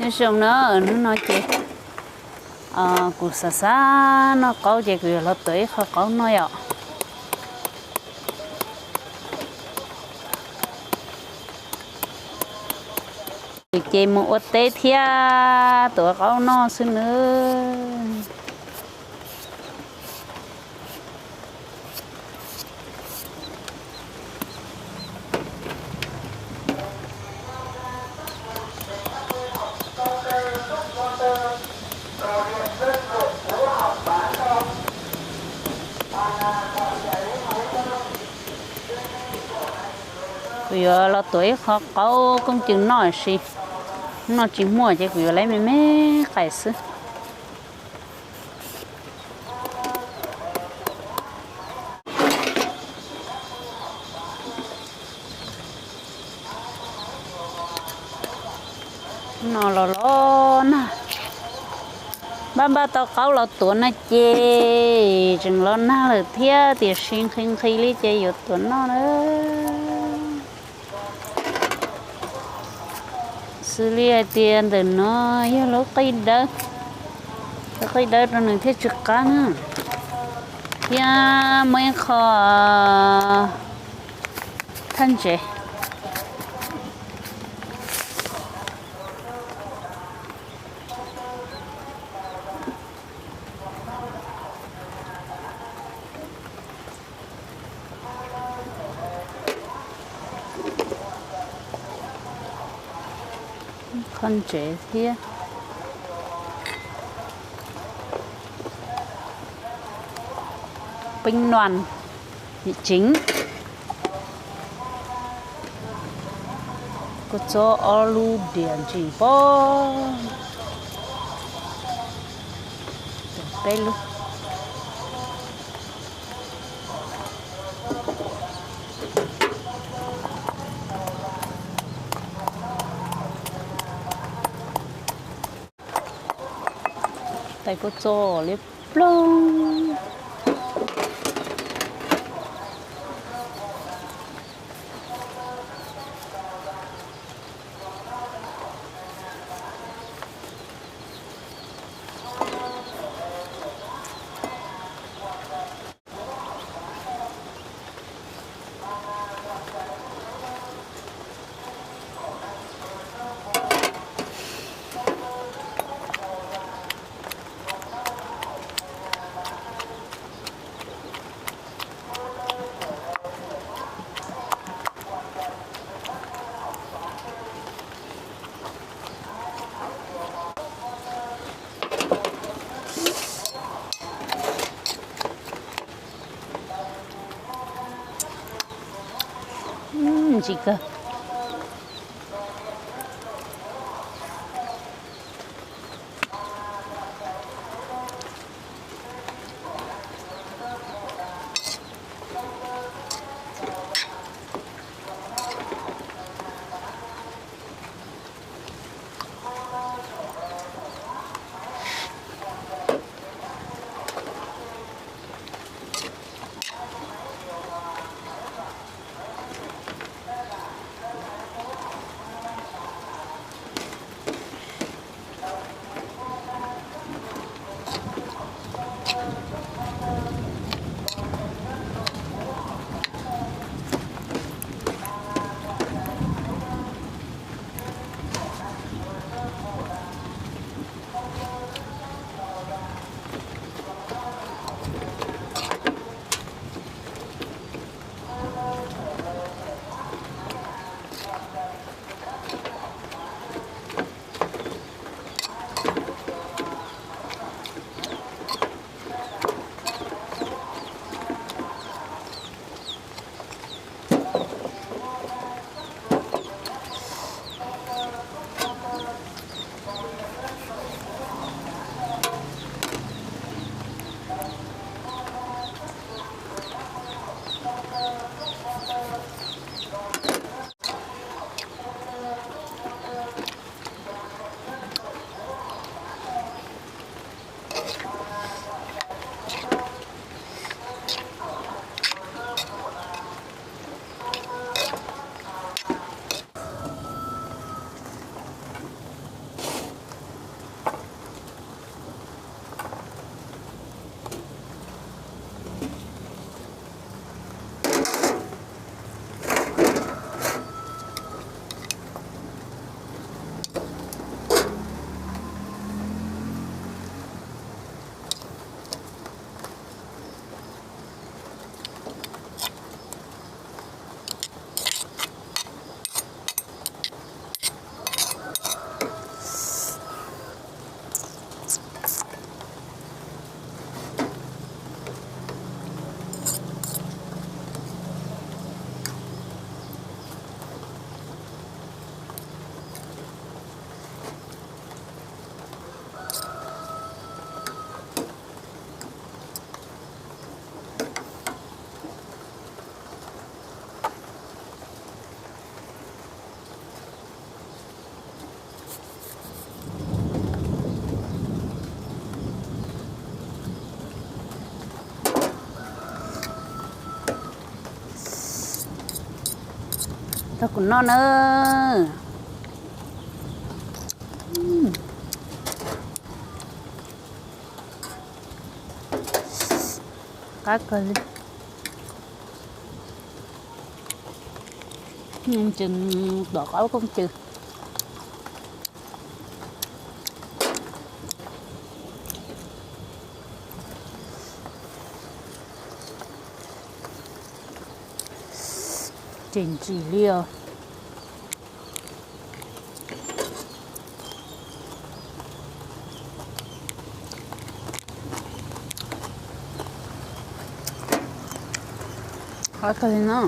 Nyob zoo na, hnub no ces kuv xav xav noj qaub ces kuv yuav los tuav ib qho qaub noj yom. Ces mus ua teb thiab tuav qaub noj xwb nawb. Kuv yuav los tuav ib qho qaub kooj cw noj sis, noj tsis muaj ces kuv yuav lawv me me qais xwb. No los los nag, npaj npaj tau qaub los tuav no ces tseem los nag lawm thiab, tiam sis nqhis nqhis li ces yuav tuav noj na. Xws li hais tias ntawm no yog lub qij dawb, lub qij dawb rau nws thiaj tsis qab na. Thiab muaj ib qho thaj ntsev. Qho ntsev thiab. Peeb nuam, yim tseev. Kua txob ob lub diam ntsis pob. Peb lub. Tais kua txob liab ploog. Ntsim kawg. Kuv noj na. Qab kawg li. Tom qaub kooj cws. Ces ntsim li os. Qab kawg li no.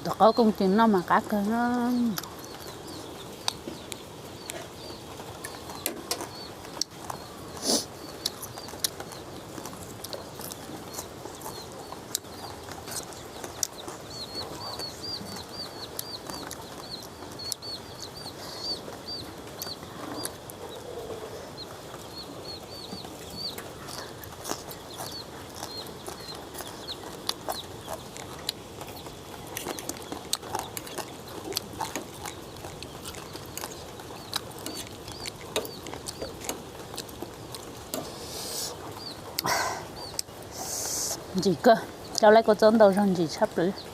Tom qaub kooj cws noj mas qab kawg. Ntsim kawg, rau lawv kua txob ntau zog ntsim tshaj plaws.